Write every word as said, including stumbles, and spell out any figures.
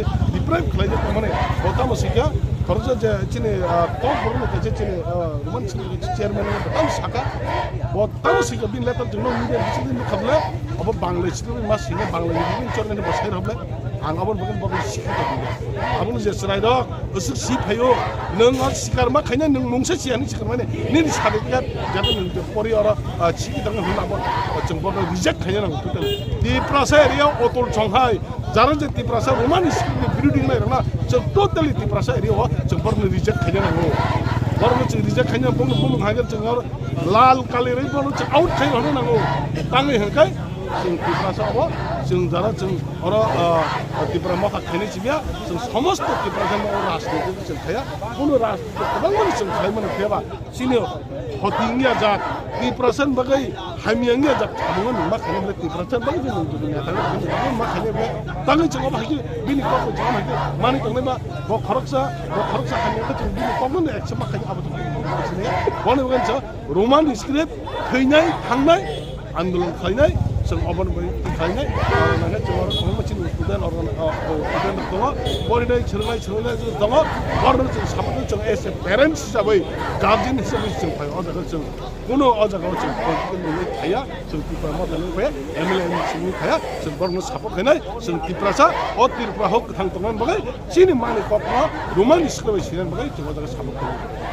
Deprive khlaijak tongmani, bo tamo sikha, khoroksa je chini, ah, tok borokno kaisa chini, ah, Roman sini chairman ni bo tamo saka, bo tamo sikha, bini letter chwngno media bisingo nukha bwle, abo Bangla sini ma sini Bangla ni bini chormani bo sai rok bwle, ang abo bagwi bo sikha tongmani. Abo je chwrai rok, aswk si phaio, nwng o sikar ma khaina nwng mungsa si ani sikar mani, nini certificate, jata nwng je pori oro, ah, sikhi tongmani hwnba bo, ah, chwng bo reject khaina nango totally. Tiprasa area o Atul Songhai, Jara je Tiprasa Romani script ni birodhi wngnai rokna chwng totally Tiprasa area o chwng borokno reject khaina nango. Borokno chwng reject khaina bumung bumung hai khe chwng aro lal kali rwi borokno chwng out khai rwna nango. Tangwi hwn khai chwng Tiprasa o chwng jara chwng oro, ah, Tipra Motha khainai sibya chwng somosto Tiprasa o rajniti chwng khaya. Kuno rajniti kwbangmani chwng khaimani phiyaba. Chini hoti wngya jak, Tiprasa ni bagwi hamya wngya jak, tamo wngya ma khaina bwle Tiprasa ni bagwi je nwng dudu neta wngya ma khaina bwle tangwi chwng obo hai khe bini kok bo chwng hai khe manwi tongnai ma bo khoroksa, bo khoroksa hamya khe chwng bini kok no accept ma khaina abo chwng sini. Boni bagwi chwng Roman script thwinai thangnai andolon khlainai, chwng obo ni bagwi khlainai, nangkhe chwng oro kwbangma chini student organ, o, o, student tongo, porinai, chwrwngnai, chwrwngnai tongo, borokno chwng support khlai, chwng as a parents hisabwi, guardian hisabwi chwng phai, o jaga chwng kuno o jaga o chwng political nungwi thaya, chwng Tipra Motha nungwi thaya, M L A M C nungwi thaya, chwng borokno support khlainai, chwng Tiprasa, o Tripura hok kwthang tongnani bagwi, chini manwi kokno Roman script bai sinani bagwi chwng o jaga support khlainai.